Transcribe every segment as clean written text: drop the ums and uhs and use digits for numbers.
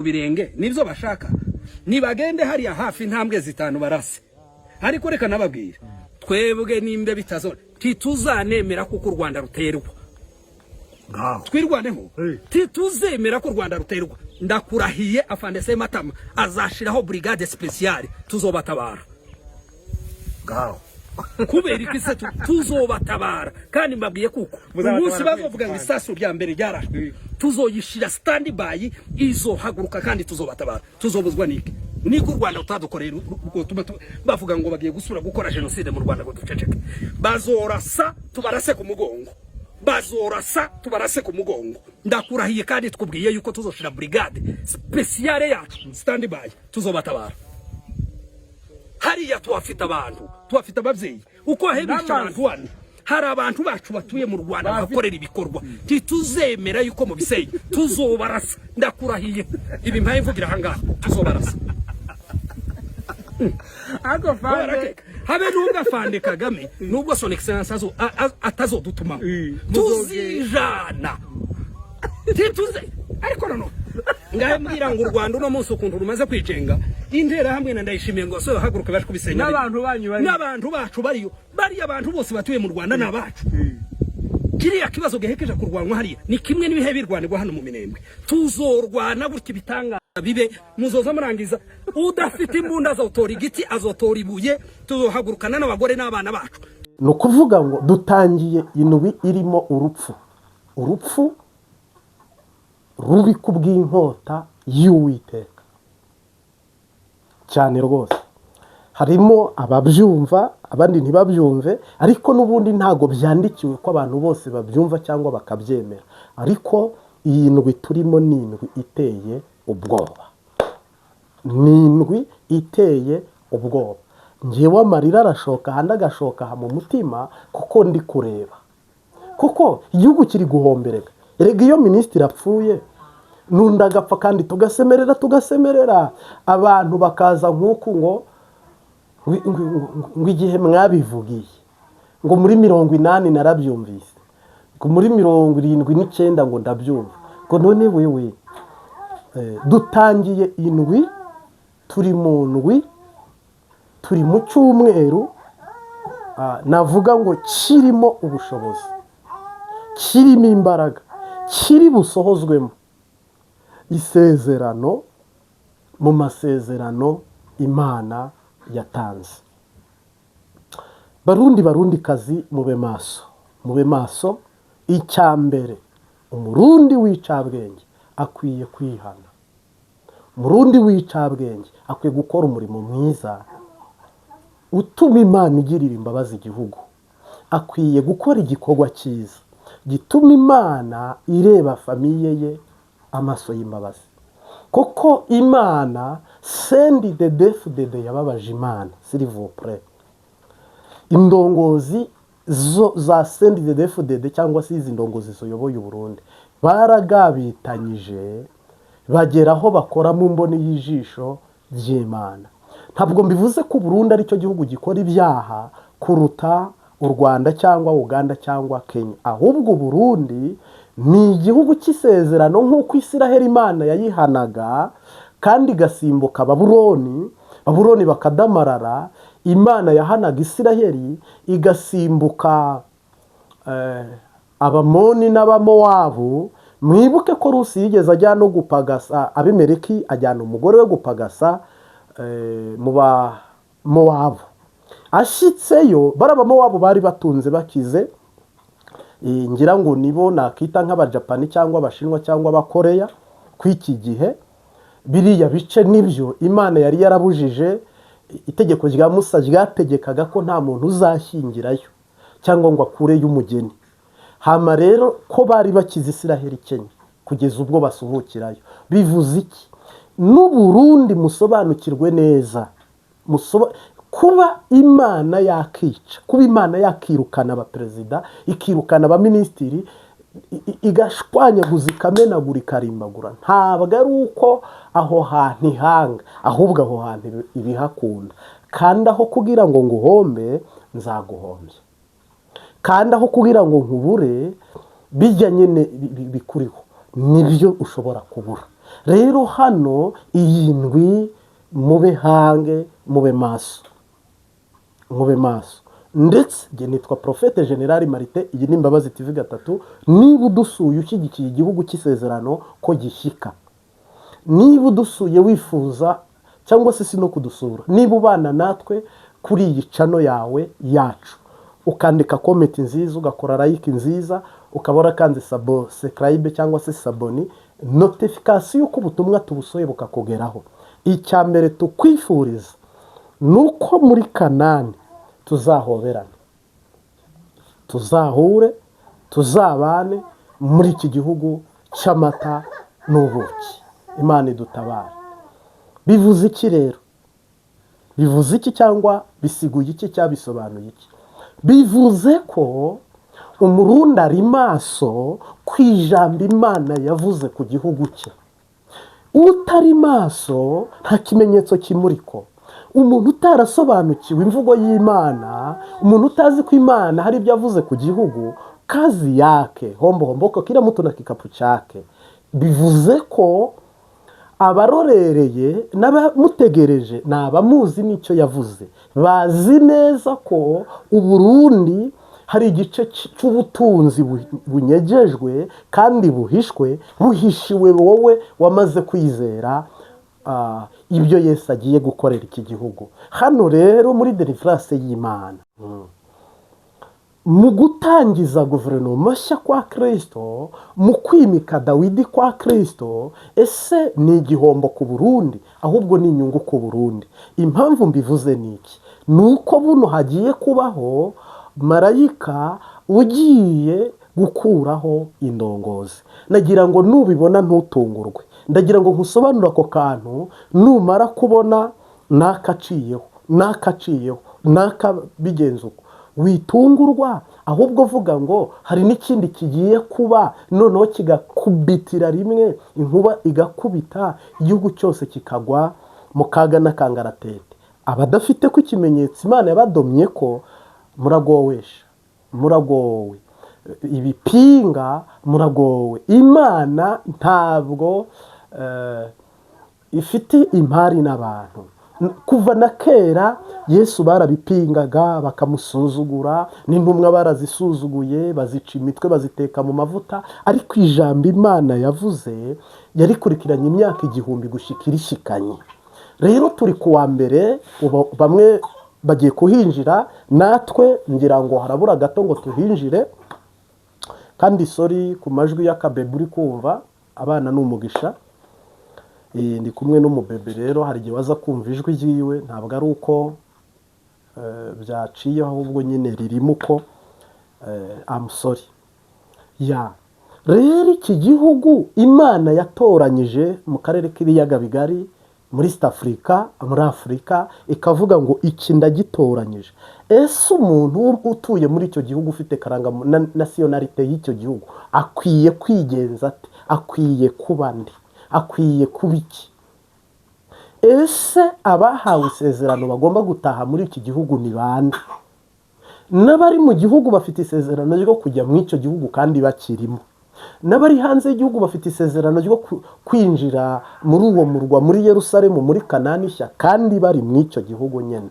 Birenge nibyo bashaka, nibagende hariya hafi intambwe 5 barase. Ariko reka nababwira, twebwe nimba bitazo, ntituzanemera kuko u Rwanda ruterwa. Ngaho. Twirwaneho. Hey. Tituzemera ko u Rwanda ruterwa. Ndakurahiye, afande Sematama azashiraho brigade spéciale, tuzobatabara. Ngaho. Kubera iki se? Tuzobatabara kandi mbabwiye kuko Muzabatabara umunsi bazovuga ngo kwezi. Isasu rya mbere ryarashwe, tuzoyishira stand by, izohaguruka kandi tuzobatabara. Tuzobuzwa niki? Niko u Rwanda rutadukoreye, rwotuma bavuga ngo bagiye gusura gukora jenoside mu Rwanda ngo duceceke. Bazorasa tubarase ku mugongo, bazorasa tubarase ku mugongo, ndakurahiye. Kandi twubwiye yuko tuzoshira brigade spéciale yacu stand by, tuzobatabara. Hariya tuhafite abantu, tuhafite ababyeyi, uko hahebisha N'amazu. abantu hano hari abantu bacu batuye mu Rwanda bahakorera ibikorwa. Ntituzemera yuko mu bisenge, tuzobarasa, ndakurahiye. Ibi mpaye mvugira ahangaha, tuzobarasa. Ariko fande Barakeka. Habe nubwo afande Kagame, nubwo son excellence atazodutumaho, tuzijana. Ntituze. Ariko noneho ngahe mbwira ngo u Rwanda uno munsi ukuntu rumaze kwicenga, Interahamwe na Ndayishimiye ngo so haguruke baje kubisenya. N'abantu banyu bari N'abantu bacu bariyo. Bariya abantu bose batuye mu Rwanda ni abacu. Kiriya kibazo gihekeje kurwanwa hariya ni kimwe n'ibihe birwanirwa hano mu Minembwe. Tuzorwana gutya ibitangaza bibe, muzoza murangiza. Udafite imbunda azotora igiti, azotora ibuye. Tuzohagurukana n'abagore n'abana bacu. Ni ukuvuga ngo dutangiye indwi irimo urupfu, urupfu rubi kubw'inkota y'Uwiteka cyane rwose. Harimo ababyumva, abandi ntibabyumve, ariko n'ubundi ntabwo byandikiwe ko abantu bose babyumva cyangwa bakabyemera. Ariko iyi ndwi turimo ni indwi iteye ubwoba, ni indwi iteye ubwoba. Ngewe amarira arashoka ahandi, agashoka aha mu mutima, kuko ndi kureba kuko igihugu kiri guhombereka. Erega iyo minisitiri apfuye n'undi agapfa, kandi tugasemerera, tugasemerera, abantu bakaza nk'uku ngo igihe mwabivugiye, ngo muri 80 narabyumvise, ngo muri 79 ngo ndabyumva, ngo none wewe. Dutangiye indwi, turi mu ndwi, turi mu cyumweru, navuga ngo kirimo ubushobozi, kirimo imbaraga, kiri busohozwemo isezerano mu masezerano Imana yatanze. Barundi, Barundi kazi, mube maso, mube maso. Icya mbere, Umurundi w'icabwenge akwiye kwihana, Umurundi w'icabwenge akwiye gukora umurimo mwiza utuma Imana igirira imbabazi igihugu, akwiye gukora igikorwa cyiza gituma Imana ireba famille ye amaso y'imbabazi, kuko Imana CNDD-FDD yababaje Imana. S'il vous plaît, indongozi zo za CNDD-FDD cyangwa se izi ndongozi ziyoboye Uburundi baragabitanyije, bagera aho bakora mu mboni y'ijisho ry'Imana. Ntabwo mbivuze ko Burundi aricyo gihugu gikora ibyaha kuruta u Rwanda cyangwa Uganda cyangwa Kenya, ahubwo Burundi ni igihugu cy'isezerano, nk'uko Isiraheli Imana yayihanaga kandi igasimbuka Babuloni, Babuloni bakadamarara. Imana yahanaga Isiraheli igasimbuka Abamoni n'Abamowabu. Mwibuke ko Rusi yigeze ajya no gupagasa, Abimeleki ajyana umugore we gupagasa mu Bamowabu. Ashyitseyo, bari Abamowabu bari batunze, bakize. Ngira ngo nibo nakita nk'Abajapani cyangwa Abashinwa cyangwa Abakoreya kw'iki gihe. Biriya bice nibyo Imana yari yarabujije. Itegeko rya Musa ryategekaga ko nta muntu uzashyingirayo cyangwa ngo akureyo umugeni. Hama rero ko bari bakize, Isiraheli Kenya kugeza ubwo basuhukirayo. Bivuze iki? N'Uburundi musobanukirwe neza. Kuba Imana yakica, kuba Imana yakirukana abaperezida, ikirukana abaminisitiri, igashwanyaguza, ikamenagura, ikarimbagura, ntabwo ari uko aho hantu ihanga, ahubwo aho hantu ibihakunda. Kandi aho kugira ngo nguhombe, nzaguhombya, kandi aho kugira ngo nkubure, bijya nyine bikuriho nibyo ushobora kubura. Rero hano iyi ndwi mube hange, mube maso, mube maso. Ndetse njye nitwa Prophète Général Marite, iyi ni Imbabazi TV gatatu. Niba udusuye ushyigikiye igihugu cy'isezerano ko gishyika, niba udusuye wifuza cyangwa se si no kudusura, niba ubana natwe kuri iyi channel yawe yacu, ukandika comment nziza, ugakora like nziza, ukaba warakanze subscribe cyangwa se s'abonner, notification y'uko ubutumwa tubusohoye bukakugeraho, icya mbere tukwifuriza ni uko muri Kanani tuzahoberana, tuzahure, tuzabane muri iki gihugu cy'amata n'ubuki. Imana idutabare. Bivuze iki rero? Bivuze iki cyangwa bisiguye iki cyangwa bisobanuye iki? Bivuze ko Umurundi ari maso ku ijambo Imana yavuze ku gihugu cye. Utari maso nta kimenyetso kimuriko. Umuntu utarasobanukiwe imvugo y'Imana, umuntu utazi ko Imana hari ibyo yavuze ku gihugu, kazi yake hombo homboko, kila mtu na kikapu chake. Bivuze ko abarorereye n'abamutegereje ni abamuzi n'icyo yavuze, bazi neza ko Uburundi hari igice cy'ubutunzi bunyegejwe kandi buhishwe, buhishiwe wowe wamaze kwizera ibyo Yesu agiye gukorera iki gihugu. Hano rero muri délivrance y'Imana, mu gutangiza guverinoma nshya kwa Kirisito, mu kwimika Dawidi kwa Kirisito, ese ni igihombo ku Burundi? Ahubwo ni inyungu ku Burundi. Impamvu mbivuze ni iki? Ni uko buno hagiye kubaho marayika ugiye gukuraho indongozi. Nagira ngo nubibona ntutungurwe. Ndagira ngo nkusobanure ako kantu. Numara kubona n'akaciyeho, n'akaciyeho, n'akabigenza uko, witungurwa, ahubwo vuga ngo hari n'ikindi kigiye kuba, noneho kigakubitira rimwe, inkuba igakubita igihugu cyose kikagwa mu kaga n'akangaratete. Abadafite ko ikimenyetso Imana yabadomye ko muragowesha, muragowe, ibipinga muragowe. Imana ntabwo ifite impari n'abantu. Kuva na kera Yesu barabipingaga, bakamusuzugura, n'intumwa barazisuzuguye, bazica imitwe, baziteka mu mavuta, ariko ijambo Imana yavuze yarikurikiranye imyaka 1000 gushyika irishikanye. Rero turi ku wa mbere, ubu bamwe bagiye kuhinjira, natwe ngira ngo harabura gato ngo tuhinjire. Kandi sorry ku majwi y'akabebe uri kumva, abana ni umugisha. Ndi kumwe n'umubebe, rero hari igihe waza kumva ijwi ryiwe, ntabwo ari uko byaciyeho, ahubwo nyine ririmo uko. I'm sorry. Ya rero iki gihugu Imana yatoranyije mu karere k'ibiyaga bigari, muri East Africa, muri Afurika, ikavuga ngo iki ndagitoranyije. Ese umuntu utuye muri icyo gihugu, ufite karanga nationalité y'icyo gihugu, akwiye kwigenza ate? Akwiye kuba nde? Akwiye kuba iki? Ese abahawe isezerano bagomba gutaha muri iki gihugu ni bande? N'abari mu gihugu bafite isezerano ryo kujya muri icyo gihugu kandi bakirimo, n'abari hanze y'igihugu bafite isezerano ryo kwinjira muri uwo murwa, muri Yerusalemu, muri Kanani nshya, kandi bari muri icyo gihugu nyine.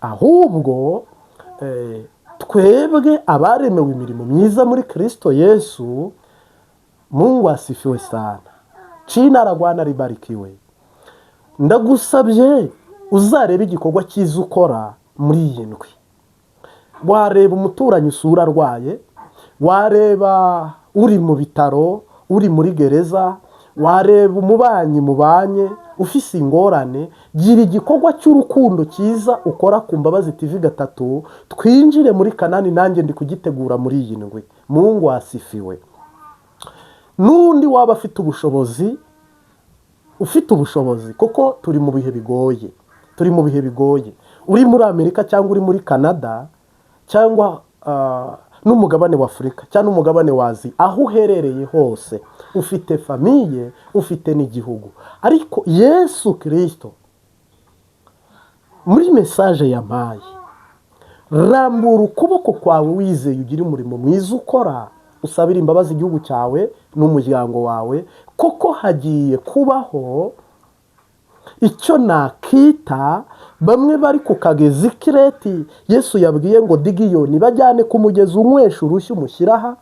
Ahubwo twebwe abaremewe imirimo myiza muri Kirisito Yesu, Mungu asifiwe sana, jina la Bwana libarikiwe. Ndagusabye uzarebe igikorwa cyiza ukora muri iyi ndwi. Wareba umuturanyi usura arwaye, wareba uri mu bitaro, uri muri gereza, wareba umubanyi mubanye ufise ingorane, gira igikorwa cy'urukundo cyiza ukora ku Mbabazi TV gatatu, twinjire muri Kanani. Nanjye ndi kugitegura muri iyi ndwi. Mungu asifiwe. N'undi waba afite ubushobozi, ufite ubushobozi, kuko turi mu bihe bigoye, turi mu bihe bigoye, uri muri Amerika cyangwa uri muri Canada cyangwa n'umugabane wa Afurika cyangwa n'umugabane wa Aziya, aho uherereye hose, ufite famille, ufite n'igihugu. Ariko Yesu Kirisito muri message yampaye, rambura ukuboko kwawe wizeye, ugire umurimo mwiza ukora. Usabire imbabazi igihugu cyawe n'umuryango wawe, kuko hagiye kubaho icyo nakita bamwe bari ku kagezi Kireti. Yesu yabwiye ngo Digiyoni bajyane ku mugezi, unywesha urushyi umushyiraha,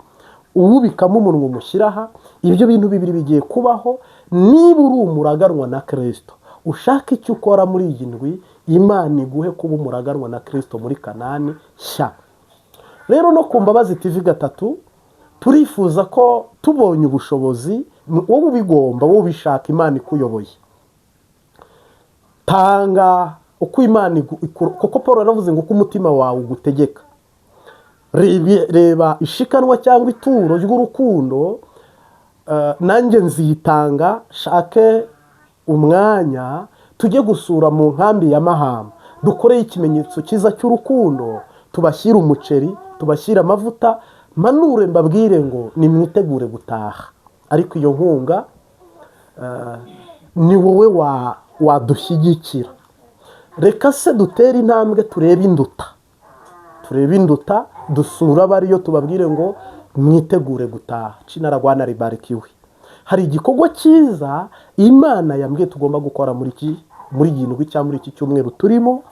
uwubikamo umunwa umushyiraha. Ibyo bintu bibiri bigiye kubaho. Niba uri umuraganwa na Kirisito, ushaka icyo ukora muri iyi ndwi, Imana iguhe kuba umuraganwa na Kirisito muri Kanani nshya. Rero no ku Mbabazi TV gatatu turifuza ko tubonye ubushobozi, wowe ubigomba, wowe ubishaka, Imana ikuyoboye, tanga uko Imana kuko Paul yaravuze ngo uko umutima wawe ugutegeka. Reba ishikanwa cyangwa ituro ry'urukundo, nanjye nzitanga, shake umwanya tujye gusura mu nkambi ya Mahama, dukoreye ikimenyetso cyiza cy'urukundo, tubashyire umuceri, tubashyire amavuta, manure mbabwire ngo nimwitegure gutaha. Ariko iyo nkunga ni wowe wadushyigikira. Reka se dutere intambwe, turebe Induta, turebe Induta, dusura abariyo, tubabwire ngo mwitegure gutaha. Cinaragwana ribarikiwe. Hari igikorwa cyiza Imana yambwiye tugomba gukora muri iyi ndwi cyangwa muri iki cyumweru turimo,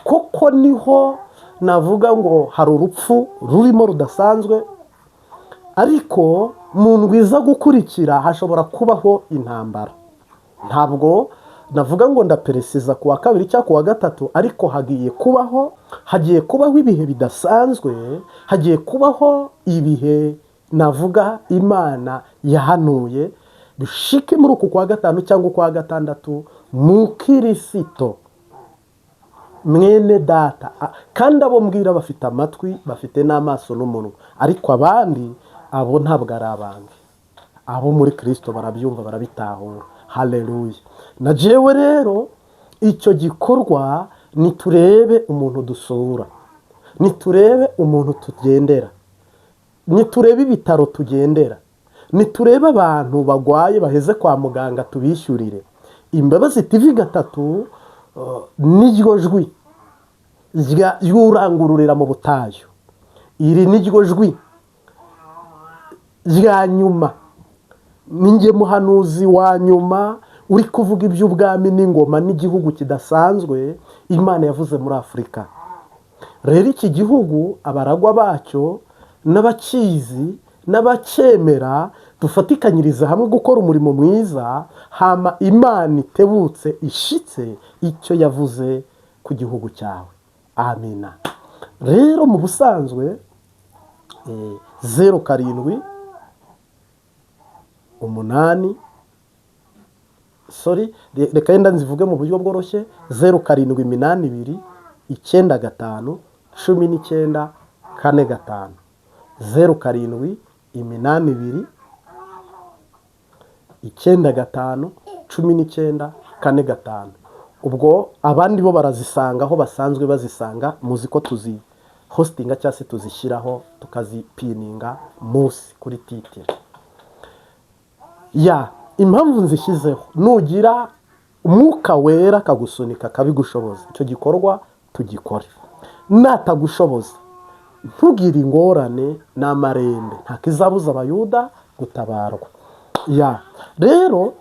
kuko niho navuga ngo hari urupfu rurimo rudasanzwe, ariko mu ndwi iza gukurikira hashobora kubaho intambara. Ntabwo navuga ngo ndaperesiza ku wa kabiri cyangwa ku wa gatatu, ariko hagiye kubaho ibihe bidasanzwe, hagiye kubaho ibihe navuga Imana yahanuye bishike muri uku kwa gatanu cyangwa ukwa gatandatu. Mu Kirisito mwene data, kandi abo mbwira bafite amatwi, bafite n'amaso n'umunwa, ariko abandi abo ntabwo ari abange. Abo muri Kirisito barabyumva, barabitahura. Haleluya! Na jewe rero icyo gikorwa, niturebe umuntu dusura, niturebe umuntu tugendera, niturebe ibitaro tugendera, niturebe abantu bagwaye baheze kwa muganga tubishyurire. Imbabazi TV gatatu niryo jwi ry'urangururira mu butayu. Iri niryo jwi rya nyuma. Ninjye muhanuzi wa nyuma uri kuvuga iby'ubwami n'ingoma n'igihugu kidasanzwe Imana yavuze muri Afurika. Rero iki gihugu, abaragwa bacyo n'abakizi n'abacyemera, dufatikanyiriza hamwe gukora umurimo mwiza, hama Imana itebutse ishitse icyo yavuze ku gihugu cyawe. Amina. Rero mu busanzwe 0 7 8, sorry, reka yenda nzivuge mu buryo bworoshye: 0782 95 19 45, 0782 95 19 45. Ubwo abandi bo barazisanga aho basanzwe bazisanga. Muzi ko tuzi hostinga cyangwa se tuzishyiraho, tukazipininga munsi kuri title. Ya impamvu nzishyizeho, nugira Umwuka Wera akagusunika, akabigushoboza, icyo gikorwa tugikore. Natagushoboza, ntugire ingorane n'amarembe, ntakizabuza Abayuda gutabarwa. Ya rero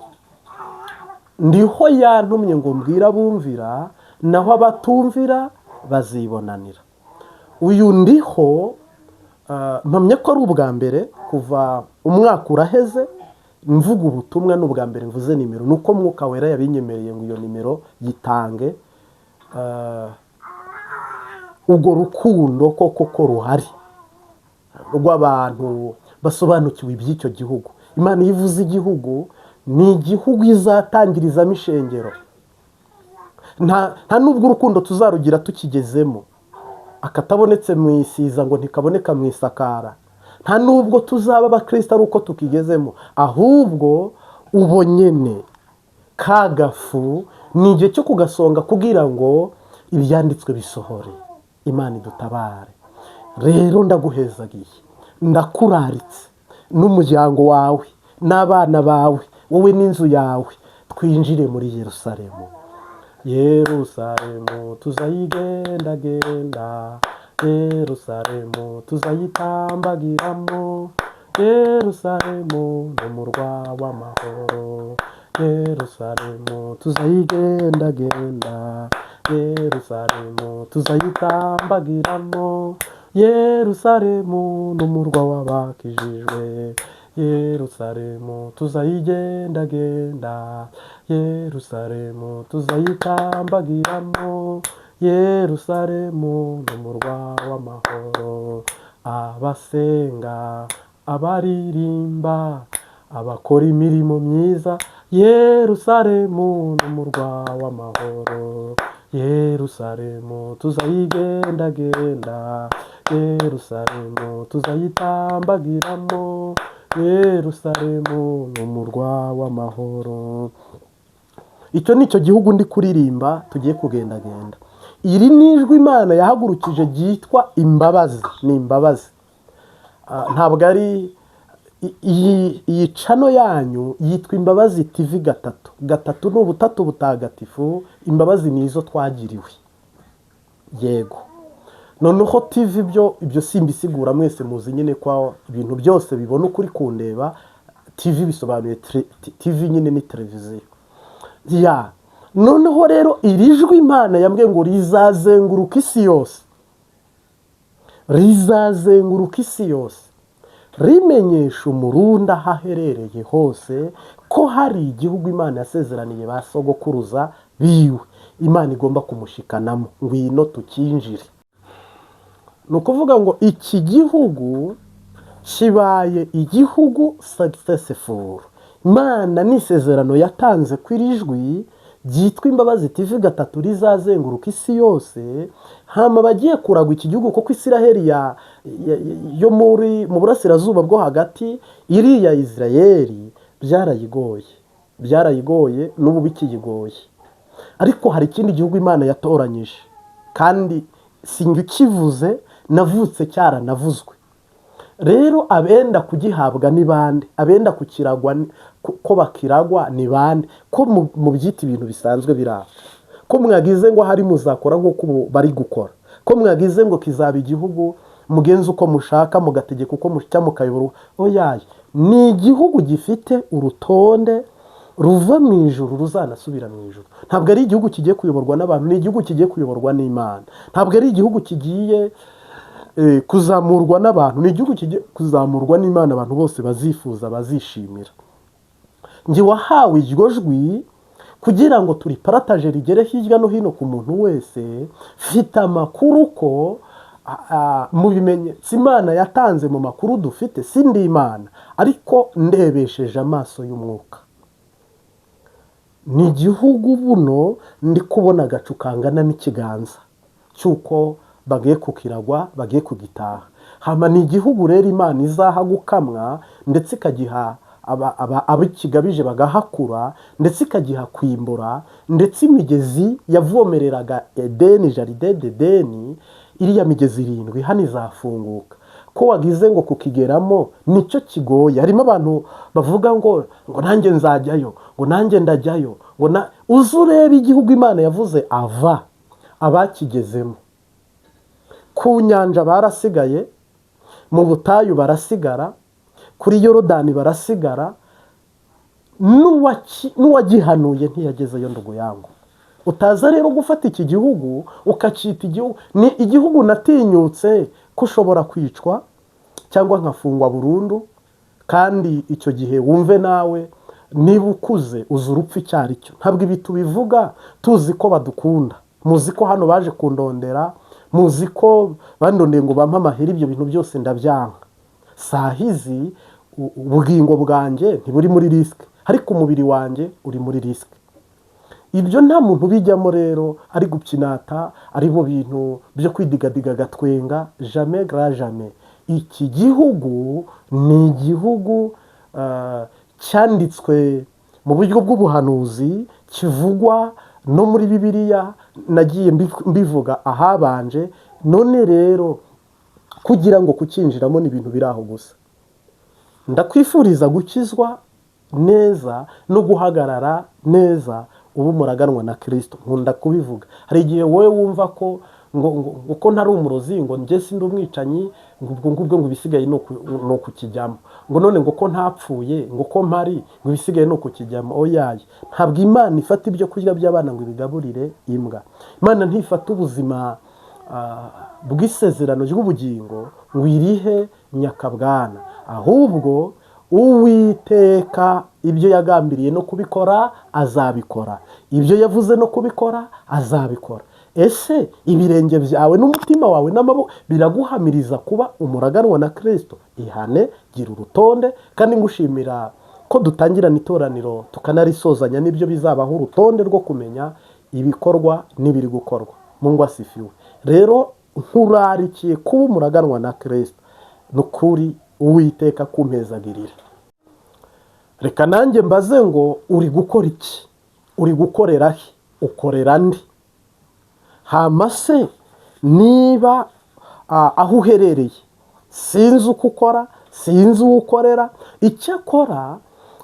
ndiho yantumye ngo mbwire abumvira, naho abatumvira bazibonanira. Uyu ndiho mpamya ko ari ubwa mbere kuva umwaka uraheze mvuga ubutumwa, ni ubwa mbere mvuze nimero. Ni uko Mwuka Wera yabinyemereye ngo iyo nimero yitange. Urwo rukundo koko ko ruhari rw'abantu basobanukiwe iby'icyo gihugu. Imana iyo ivuze igihugu, ni igihugu izatangirizamo ishengero. Nta nubwo urukundo tuzarugira tukigezemo. Akatabonetse mu isiza ngo ntikaboneka mu isakara. Nta nubwo tuzaba abakristo ari uko tukigezemo, ahubwo ubo nyene ka gafu ni igihe cyo kugasonga kugira ngo ibyanditswe bisohore. Imana idutabare. Rero ndaguhezagiye, ndakuraritse n'umuryango wawe n'abana bawe, wowe n'inzu yawe, twinjire muri Yerusalemu. Yerusalemu tuzayigendagenda, Yerusalemu tuzayitambagiramo. Yerusalemu ni umurwa w'amahoro. Yerusalemu tuzayigendagenda, Yerusalemu tuzayitambagiramo. Yerusalemu ni umurwa w'abakijijwe. Yerusalemu tuzayigendagenda, Yerusalemu tuzayitambagiramo. Yerusalemu ni umurwa w'amahoro. Abasenga, abaririmba, abakora imirimo myiza, Yerusalemu ni umurwa w'amahoro. Yerusalemu tuzayigendagenda, Yerusalemu tuzayitambagiramo. Yerusalemu ni umurwa w'amahoro. Icyo ni cyo gihugu ndi kuririmba tugiye kugendagenda. Iri ni ijwi Imana yahagurukije ryitwa imbabazi. Ni imbabazi. Ntabwo ari iyi channel yanyu yitwa Imbabazi TV gatatu. Gatatu ni ubutatu butagatifu. Imbabazi ni izo twagiriwe, yego. Noneho TV byo, ibyo simbisigura, mwese muzi nyine ko ibintu byose bibona ukuri kundeba. TV bisobanuye TV nyine ni televiziyo ya. Noneho rero iri jwi Imana yambwiye ngo rizazenguruka isi yose, rizazenguruka isi yose rimenyesha Umurundi aho aherereye hose ko hari igihugu Imana yasezeraniye ba sogokuruza biwe, Imana igomba kumushikanamo. Ngwino tukinjire. Ni ukuvuga ngo iki gihugu kibaye igihugu successful. Imana ni isezerano yatanze ko iri jwi ryitwa Imbabazi TV gatatu rizazenguruka isi yose. Hama bagiye kuragwa iki gihugu, kuko Isiraheli yo mu burasirazuba bwo hagati, iriya Isirayeli byarayigoye, byarayigoye, n'ubu bikiyigoye. Ariko hari ikindi gihugu Imana yatoranyije, kandi sinjye ukivuze, navutse cyaranavuzwe. Rero abenda kugihabwa ni bande? Abenda kukiragwa ko bakiragwa ni bande? Ko mu byita ibintu bisanzwe biri aho, ko mwagize ngo hari muzakora nk'uko ubu bari gukora, ko mwagize ngo kizaba igihugu mugenza uko mushaka, mugategeka uko mushya, mukayobora? Oyaye, ni igihugu gifite urutonde ruva mu ijuru ruzanasubira mu ijuru. Ntabwo ari igihugu kigiye kuyoborwa n'abantu, ni igihugu kigiye kuyoborwa n'Imana. Ntabwo ari igihugu kigiye kuzamurwa n'abantu, ni igihugu kigiye kuzamurwa n'Imana, abantu bose bazifuza, bazishimira. Njye wahawe iryo jwi kugira ngo turiparataje rigere hirya no hino ku muntu wese, mfite amakuru ko mu bimenyetso Imana yatanze, mu makuru dufite, si ndi Imana, ariko ndebesheje amaso y'umwuka, ni igihugu buno ndi kubona agacu kangana n'ikiganza cy'uko bagiye kukiragwa, bagiye kugitaha. Hama ni igihugu rero Imana izaha gukamwa, ndetse ikagiha abikigabije bagahakura, ndetse ikagiha kwimbura, ndetse imigezi yavomereraga Edeni, Jardin d'Eden, iriya migezi irindwi hano izafunguka. Ko wagize ngo kukigeramo nicyo kigoye? Harimo abantu bavuga ngo nanjye nzajyayo, ngo nanjye ndajyayo, ngo na uze urebe igihugu Imana yavuze. Ava abakigezemo ku nyanja barasigaye, mu butayu barasigara, kuri Yorodani barasigara, n'uwagihanuye ntiyagezeyo. Ndugu yangu, utaza rero gufata iki gihugu ukacyita igihugu. Ni igihugu natinyutse ko ushobora kwicwa cyangwa nkafungwa burundu. Kandi icyo gihe wumve nawe, niba ukuze uzi urupfu icyo ari cyo. Ntabwo ibi tubivuga tuzi ko badukunda. Muzi ko hano baje kundondera, muzi ko bandondeye ngo bampe amahera. Ibyo bintu byose ndabyanga. Sahizi ubugingo bwanjye ntiburi muri risque, ariko umubiri wanjye uri muri risque. Ibyo nta muntu ubijyamo rero ari gupyinata, ari mu bintu byo kwidigadiga agatwenga. Jamais, grand jamais. Iki gihugu ni igihugu cyanditswe mu buryo bw'ubuhanuzi, kivugwa no muri Bibiliya, nagiye mbivuga ahabanje. None rero kugira ngo kucyinjiramo ni ibintu biri aho gusa. Ndakwifuriza gukizwa neza no guhagarara neza, ubu muraganwa na Kirisito. Nkunda kubivuga, hari igihe wowe wumva ko ngo ko ntari umurozi, ngo njye sindi umwicanyi, ngo ubwo ngubwo ngo ibisigaye ni ukukijyamo, ngo none ngo ko ntapfuye, ngo ko mpari, ngo ibisigaye ni ukukijyamo. Oyaye, ntabwo Imana ifata ibyo kurya by'abana ngo ibigaburire imbwa. Imana ntifata ubuzima bw'isezerano ry'ubugingo ngo irihe nyakabwana. Ahubwo Uwiteka ibyo yagambiriye no kubikora azabikora, ibyo yavuze no kubikora azabikora. Ese ibirenge byawe n'umutima wawe n'amaboko biraguhamiriza kuba umuraganwa na Kirisito? Ihane, gira urutonde. Kandi ngushimira ko dutangirana itoraniro tukanarisozanya, n'ibyo bizabaho urutonde rwo kumenya ibikorwa n'ibiri gukorwa. Mungu asifiwe. Rero nkurarikiye kuba umuraganwa na Kirisito. Ni ukuri, Uwiteka kumpezagirira. Reka nanjye mbaze ngo: uri gukora iki? Uri gukorera he? Ukorera ndi? Hama se niba aho uherereye, sinzi uko ukora, sinzi uwo ukorera, icyakora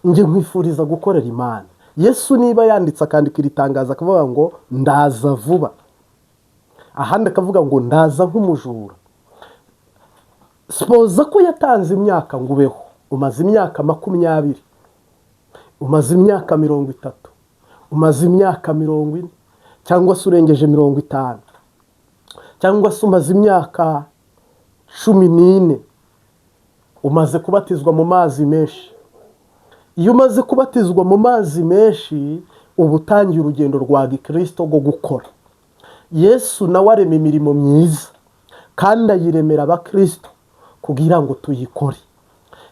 njye nkwifuriza gukorera Imana. Yesu niba yanditse, akandika iri tangazo, akavuga ngo "Ndaza vuba", ahandi akavuga ngo "Ndaza nk'umujura", sipoza ko yatanze imyaka ngo ubeho. Umaze imyaka 20, umaze imyaka 30, umaze imyaka 40, cyangwa se urengeje 50, cyangwa se umaze imyaka 14, umaze kubatizwa mu mazi menshi. Iyo umaze kubatizwa mu mazi menshi, uba utangiye urugendo rwa gikirisito rwo gukora. Yesu nawe arema imirimo myiza, kandi ayiremera abakirisito kugira ngo tuyikore.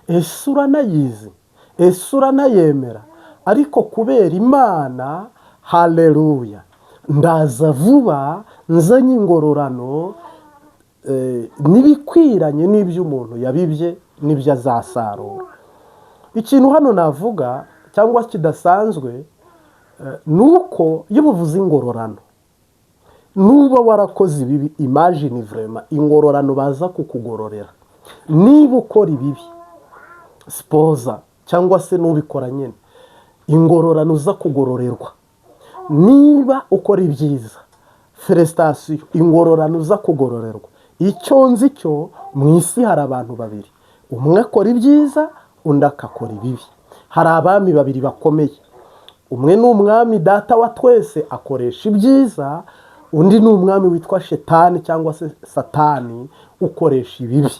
Ese uranayizi? Ese uranayemera? Ariko kubera Imana, haleluya, ndaza vuba nzanye ingororano n'ibikwiranye n'ibyo umuntu yabibye n'ibyo azasarura. Ikintu hano navuga cyangwa kidasanzwe ni uko iyo buvuze ingororano, nuba warakoze ibibi, imagine vraiment ingororano baza kukugororera niba ukora ibibi, sipoza, cyangwa se n'ubikora nyine, ingororano uza kugororerwa. Niba ukora ibyiza, félicitations, ingororano uza kugororerwa. Icyo nzi cyo, mu isi hari abantu babiri: umwe akora ibyiza, undi akakora ibibi. Hari abami babiri bakomeye: umwe ni umwami Data wa twese, akoresha ibyiza; undi ni umwami witwa Shetani cyangwa se Satani, ukoresha ibibi.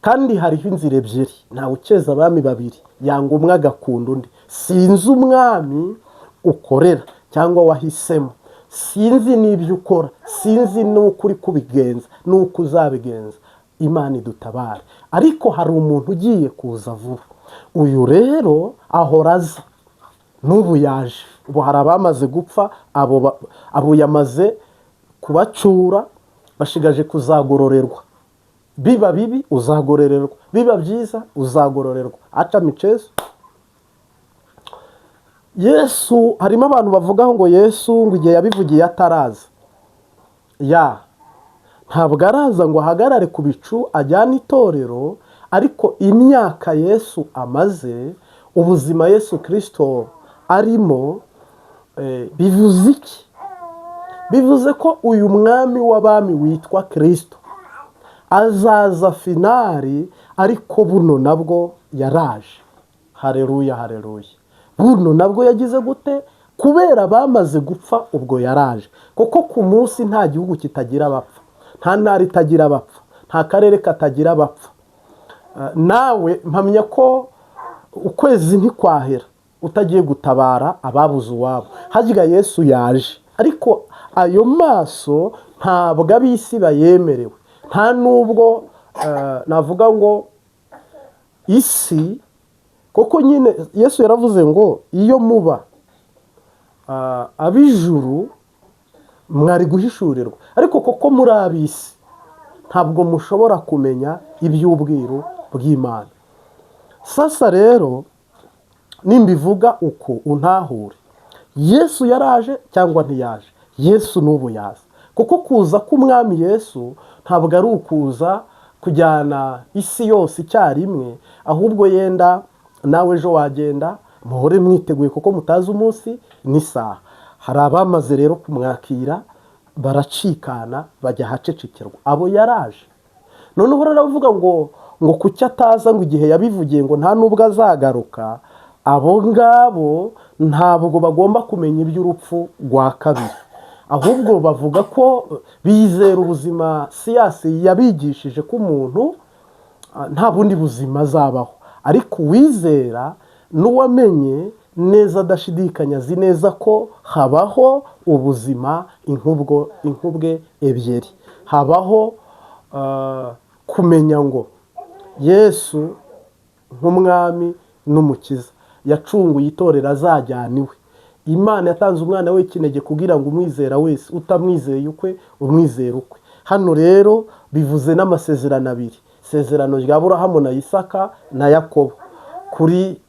Kandi hariho inzira ebyiri, ntawe ukeza abami babiri, yanga umwe agakunda undi. Sinzi umwami ukorera cyangwa wahisemo, sinzi n'ibyo ukora, sinzi n'uko uri kubigenza n'uko uzabigenza. Imana idutabare. Ariko hari umuntu ugiye kuza vuba. Uyu rero ahora aza, n'ubu yaje. Ubu hari abamaze gupfa, abo yamaze kubacyura, bashigaje kuzagororerwa. Biba bibi uzagororerwa, biba byiza uzagororerwa. Aca michezo. Yesu, harimo abantu bavuga ngo Yesu ngo igihe yabivugiye ataraza. Ya, ntabwo araza ngo ahagarare ku bicu ajyane itorero, ariko imyaka Yesu amaze, ubuzima Yesu Kirisito arimo, bivuze iki? Bivuze ko uyu mwami w'abami witwa Kirisito azaza finally. Ariko buno nabwo yaraje. Hareruya, hareruya! Buno nabwo yagize gute? Kubera bamaze gupfa, ubwo yaraje. Kuko ku munsi nta gihugu kitagira abapfa, nta ntara itagira abapfa, nta karere katagira abapfa. Nawe mpamya ko ukwezi ntikwahera utagiye gutabara ababuze uwabo. Harya Yesu yaje, ariko ayo maso ntabwo ab'isi bayemerewe. Nta nubwo navuga ngo isi, kuko nyine Yesu yaravuze ngo iyo muba ab'ijuru mwari guhishurirwa, ariko kuko muri ab'isi ntabwo mushobora kumenya iby'ubwiru bw'Imana. Sasa rero nimbivuga uko untahure: Yesu yaraje cyangwa ntiyaje? Yesu n'ubu yaza, kuko kuza k'umwami Yesu ntabwo ari ukuza kujyana isi yose icyarimwe, ahubwo yenda nawe ejo wagenda. Muhore mwiteguye kuko mutazi umunsi n'isaha. Hari abamaze rero kumwakira. Baracikana bajya ahacecekerwa. Abo yaraje. Noneho rero ngo kuki ataza, ngo igihe yabivugiye ngo nta n'ubwo azagaruka. Abo ngabo ntabwo bagomba kumenya iby'urupfu rwa kabiri, ahubwo bavuga ko bizera ubuzima siyansi yabigishije, ko umuntu nta bundi buzima azabaho. Ariko uwizera n'uwamenye neza adashidikanya azi neza ko habaho ubuzima inkubwo inkubwe ebyiri. Habaho kumenya ngo Yesu nk'umwami n'umukiza yacunguye itorero, azajyana iwe. Imana yatanze umwana we w'ikinege kugira ngo umwizera wese, utamwizeye ukwe, umwizera ukwe. Hano rero bivuze n'amasezerano abiri, isezerano rya Burahamu na Isaka na Yakobo. Kuri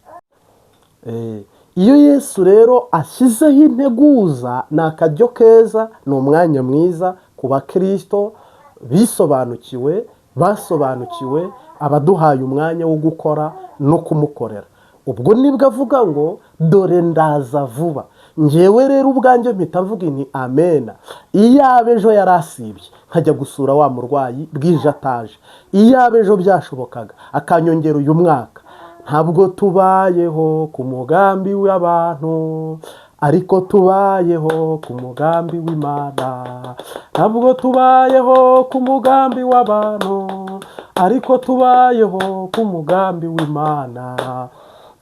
iyo Yesu rero ashyizeho integuza, ni akaryo keza, ni umwanya mwiza ku bakirisito bisobanukiwe, basobanukiwe, abaduhaye umwanya wo gukora no kumukorera. Ubwo nibwo avuga ngo: "Dore ndaza vuba." Ngewe rero ubwanjye mpita mvuga nti: "Amena." Iyaba ejo yari asibye nkajya gusura wa murwayi bwije ataje, iyaba ejo byashobokaga akanyongera uyu mwaka. Ntabwo tubayeho ku mugambi w'abantu, ariko tubayeho ku mugambi w'Imana. Ntabwo tubayeho ku mugambi w'abantu, ariko tubayeho ku mugambi w'Imana.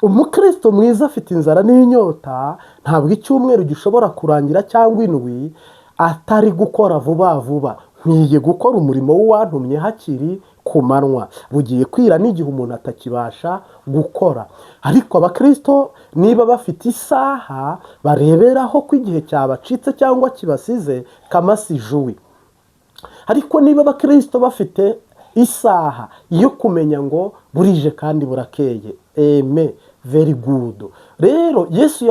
Umukristo mwiza afite inzara n'inyota. Ntabwo icyumweru gishobora kurangira cyangwa indwi atari gukora vuba vuba. Nkwiye gukora umurimo w'uwantumye hakiri ku manywa, bugiye kwira n'igihe umuntu atakibasha gukora. Ariko abakristo niba bafite isaha bareberaho ko igihe cyabacitse cyangwa kibasize kamasi juwi, ariko niba abakristo bafite isaha yo kumenya ngo burije kandi burakeye, eme very good. Rero Yesu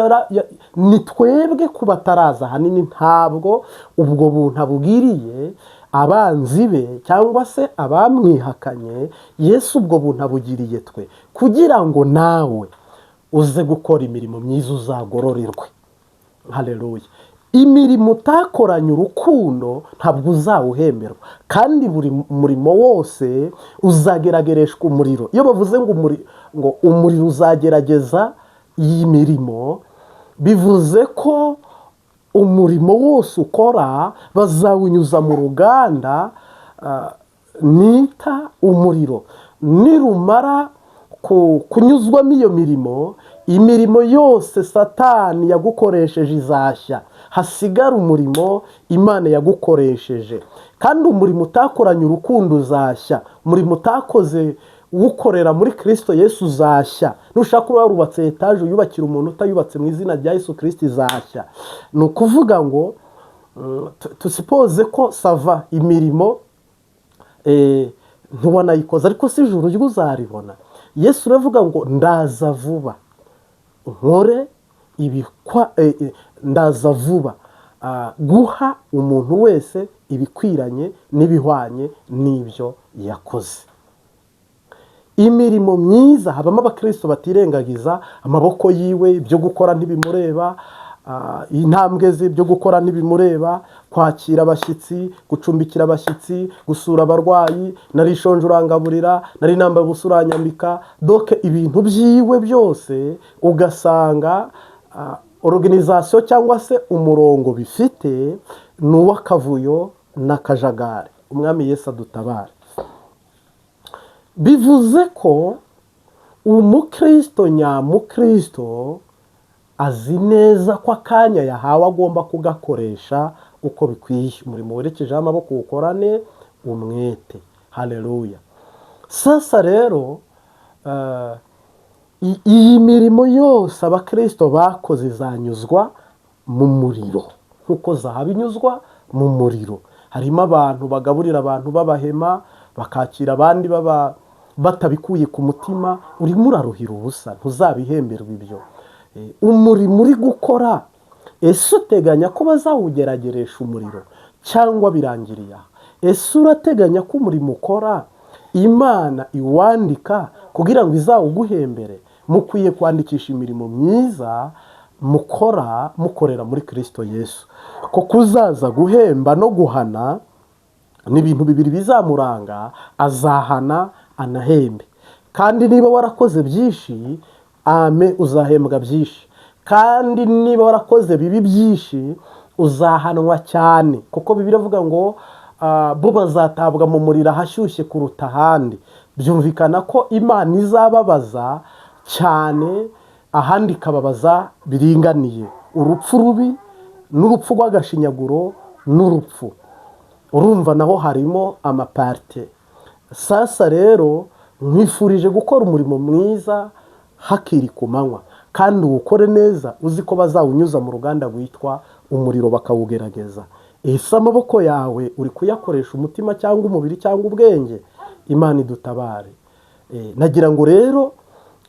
ni twebwe ku bataraza ahanini. Ntabwo ubwo buntu abugiriye abanzi be cyangwa se abamwihakanye. Yesu ubwo buntu abugiriye twe kugira ngo nawe uze gukora imirimo myiza, uzagororerwe. Haleluya! Imirimo utakoranye urukundo ntabwo uzawuhemberwa, kandi buri murimo wose uzageragereshwa umuriro. Iyo bavuze ngo umuriro uzagerageza iyi mirimo, bivuze ko umurimo wose ukora bazawunyuza mu ruganda nita umuriro. Nirumara kunyuzwamo iyo mirimo, imirimo yose Satani yagukoresheje izashya, hasigara umurimo Imana yagukoresheje. Kandi umurimo utakoranye urukundo uzashya, umurimo utakoze uwukorera muri Kirisito Yesu uzashya. Nushaka kuba warubatse etaje, uyubakira umuntu utayubatse mu izina rya Yesu Kirisito, izashya. Ni ukuvuga ngo tusipoze ko ça va, imirimo ntiwanayikoze, ariko si ijuru ryo uzaribona. Yesu uravuga ngo: "Ndaza vuba nkore ibikwa, ndaza vuba guha umuntu wese ibikwiranye n'ibihwanye n'ibyo yakoze." Imirimo myiza, habamo abakristo batirengagiza amaboko yiwe, ibyo gukora ntibimureba, intambwe ze, ibyo gukora ntibimureba. Kwakira abashyitsi, gucumbikira abashyitsi, gusura abarwayi, nari shonje urangaburira, nari nambaye ubusa uranyambika. Donc ibintu byiwe byose ugasanga organisation cyangwa se umurongo bifite ni uw'akavuyo n'akajagari. Umwami Yesu adutabare. Bivuze ko umukristo nyamukristo azi neza ko akanya yahawe agomba kugakoresha uko bikwiye. Umurimo werekejeho amaboko uwukorane umwete. Haleluya! Sasa rero iyi mirimo yose abakristo bakoze izanyuzwa mu muriro nk'uko zahabu inyuzwa mu muriro. Harimo abantu bagaburira abantu b'abahema, bakakira abandi baba batabikuye ku mutima. Urimo uraruhira ubusa, ntuzabihemberwa ibyo. Umurimo uri gukora, ese uteganya ko bazawugerageresha umuriro cyangwa birangiriye aha? Ese urateganya ko umurimo ukora Imana iwandika kugira ngo izawuguhembere? Mukwiye kwandikisha imirimo myiza. Mukora mukorera muri Kirisito Yesu, ko kuzaza guhemba no guhana ni ibintu bibiri bizamuranga. Azahana anahembe. Kandi niba warakoze byinshi, ame, uzahembwa byinshi. Kandi niba warakoze bibi byinshi, uzahanwa cyane, kuko Bibiliya iravuga ngo bo bazatabwa mu muriro ahashyushye kuruta ahandi. Byumvikana ko Imana izababaza cyane, ahandi ikababaza biringaniye, urupfu rubi n'urupfu rw'agashinyaguro n'urupfu. Urumva naho harimo amaparties. Sasa rero nkwifurije gukora umurimo mwiza hakiri ku manywa, kandi uwukore neza, uzi ko bazawunyuza mu ruganda rwitwa umuriro bakawugerageza. Ese amaboko yawe uri kuyakoresha umutima cyangwa umubiri cyangwa ubwenge? Imana idutabare. Nagira ngo rero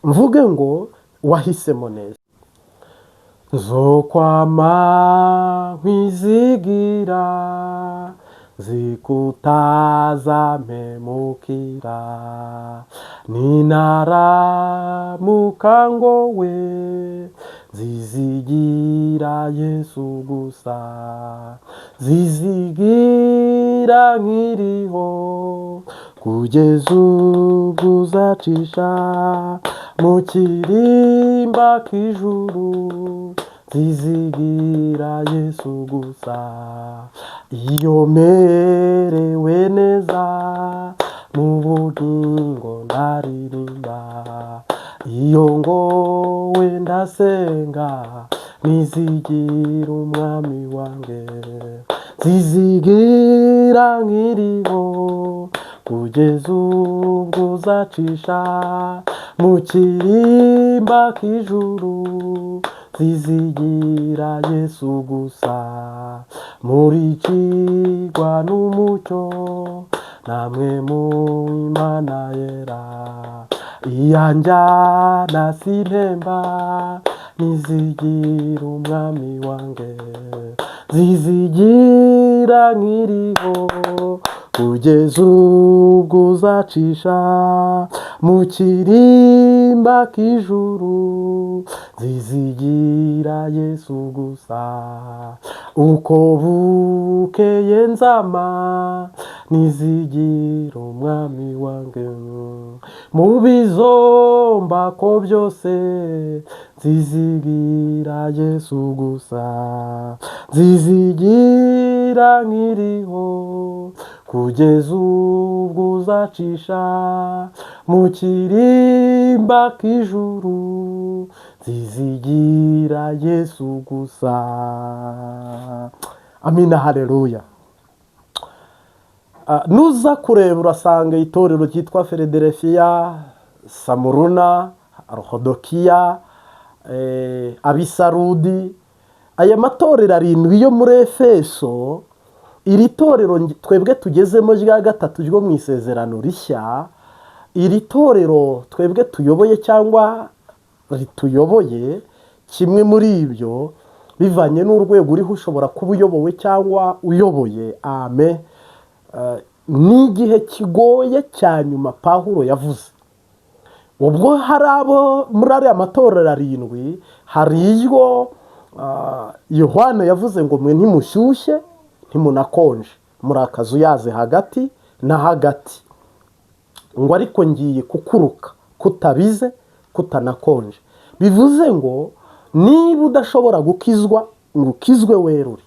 mvuge ngo wahisemo neza. Nzokwama nkwizigira, zikutaza mpemukira, ninaramuka ngowe, nzizigira Yesu gusa, zizigira nkiriho, kugeza ubwo uzacisha mu kirimba k'ijuru, nzizigira Yesu gusa. Iyo merewe neza mu bugingo ndaririmba, iyo ngowe ndasenga, nizigira Umwami wanjye, nzizigira nkiriho, kugeza ubwo uzacisha mu kirimba k'ijuru, nzizigira Yesu gusa. Murikirwa n'umucyo namwe mu Imana yera, iyanjyana sintemba, nizigira Umwami wanjye, nzizigira nkiriho, kugeza ubwo uzacisha mu kirimba k'ijuru, nzizigira Yesu gusa. Uko bukeye nzama nizigira Umwami wanjye, mu bizomba ko byose, nzizigira Yesu gusa, nzizigira nkiriho, kugeza ubwo uzacisha mu kirimba k'ijuru, nzizigira Yesu gusa. Amina, haleluya. Nuza kureba urasanga itorero ryitwa Filadelfiya, Samuruna, Rohodokiya, Abisarudi, aya matorero arindwi yo muri Efeso. Iri torero twebwe tugezemo rya gatatu ryo mu Isezerano Rishya, iri torero twebwe tuyoboye cyangwa rituyoboye, kimwe muri ibyo bivanye n'urwego uriho, ushobora kuba uyobowe cyangwa uyoboye. Ame. Ni igihe kigoye cya nyuma Pawulo yavuze. Ubwo hari abo muri ariya matorero arindwi, hari iryo Yohana yavuze ngo: "Mwe ntimushyushye, ntimunakonje, muri akazuyaze hagati na hagati," ngo: "Ariko ngiye kukuruka kutabize, kutanakonje." Bivuze ngo niba udashobora gukizwa ngo ukizwe werure,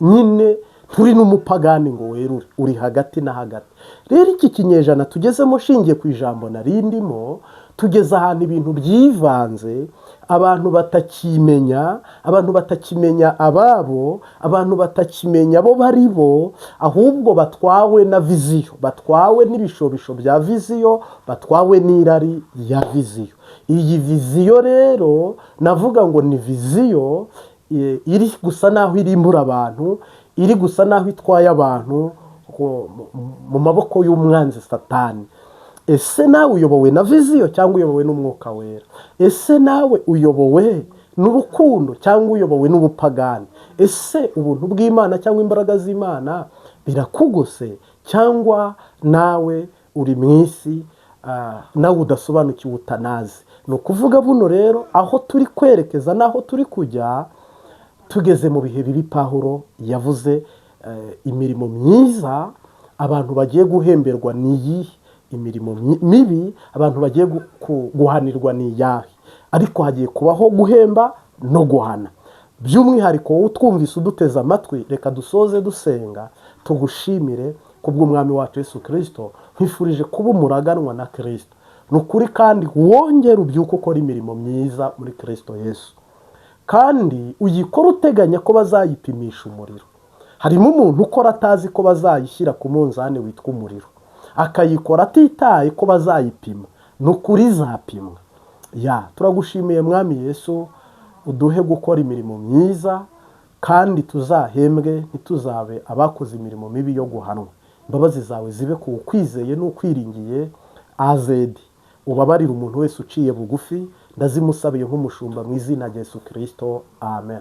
nyine nturi n'umupagani ngo werure, uri hagati na hagati. Rero iki kinyejana tugezemo, shingiye ku ijambo narindimo, tugeze ahantu ibintu byivanze, abantu batakimenya, abantu batakimenya ababo, abantu batakimenya abo bari bo, ahubwo batwawe na vision, batwawe n'ibishobisho bya vision, batwawe n'irari rya vision. Iyi vision rero navuga ngo ni vision iri gusa naho irimbura abantu, iri gusa naho itwaye abantu mu maboko y'umwanzi Satani. Ese nawe uyobowe na vision cyangwa uyobowe n'Umwuka Wera? Ese nawe uyobowe n'urukundo cyangwa uyobowe n'ubupagani? Ese ubuntu bw'Imana cyangwa imbaraga z'Imana birakugose, cyangwa nawe uri mu isi, nawe udasobanukiwe, utanazi? Ni ukuvuga buno rero, aho turi kwerekeza n'aho turi kujya, tugeze mu bihe bibi. Pawulo yavuze imirimo myiza abantu bagiye guhemberwa ni iyihe, imirimo mibi abantu bagiye guhanirwa ni iyahe? Ariko hagiye kubaho guhemba no guhana. By'umwihariko wowe utwumvise, uduteze amatwi, reka dusoze dusenga, tugushimire kubw'Umwami wacu Yesu Kirisito. Nkwifurije kuba umuraganwa na Kirisito, ni ukuri, kandi wongere ubyuke ukora imirimo myiza muri Kirisito Yesu, kandi uyikore uteganya ko bazayipimisha umuriro. Harimo umuntu ukora atazi ko bazayishyira ku munzani witwa umuriro, akayikora atitaye ko bazayipima. Ni ukuri izapimwa. Ya, turagushimiye Mwami Yesu, uduhe gukora imirimo myiza kandi tuzahembwe, ntituzabe abakoze imirimo mibi yo guhanwa. Imbabazi zawe zibe ku ukwizeye n'ukwiringiye azedi. Ubabarire umuntu wese uciye bugufi. Ndazimusabiye nk'umushumba mu izina rya Yesu Kirisito, amen.